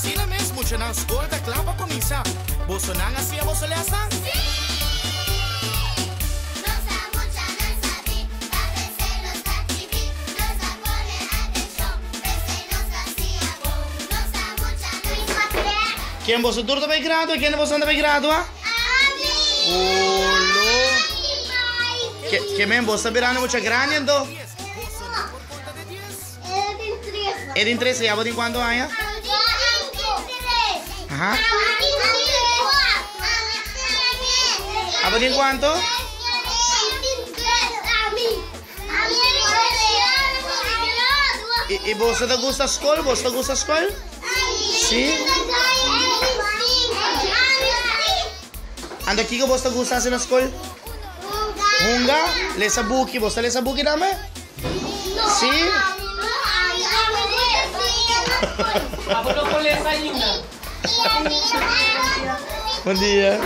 Asina mes muchanan skol ta kla pa kuminsá. Bosonan a siña boso lèsnan? Sí! Nos ta muchanan sabí, ta p'esei nos ta tribi. Nos ta pone atenshon, p'esei nos ta siña bon. Nos ta muchanan sabí. Ken boso tur ta bai gradua? Kende boso nan ta bai gradua? Ami! Olo! Ke men boso ta birando mucha grandi anto? E tin trese, ya bo tin kuantu aña? Aha. Abo tin kuantu? I, i boso ta gusta skol? Boso ta gusta skol? Sí? Anda kiko boso ta gusta hasi na skol? Hunga? Lesa buki. Boso ta lesa buki tambe? Sí? Abo no por lesa ainda. Bon dia.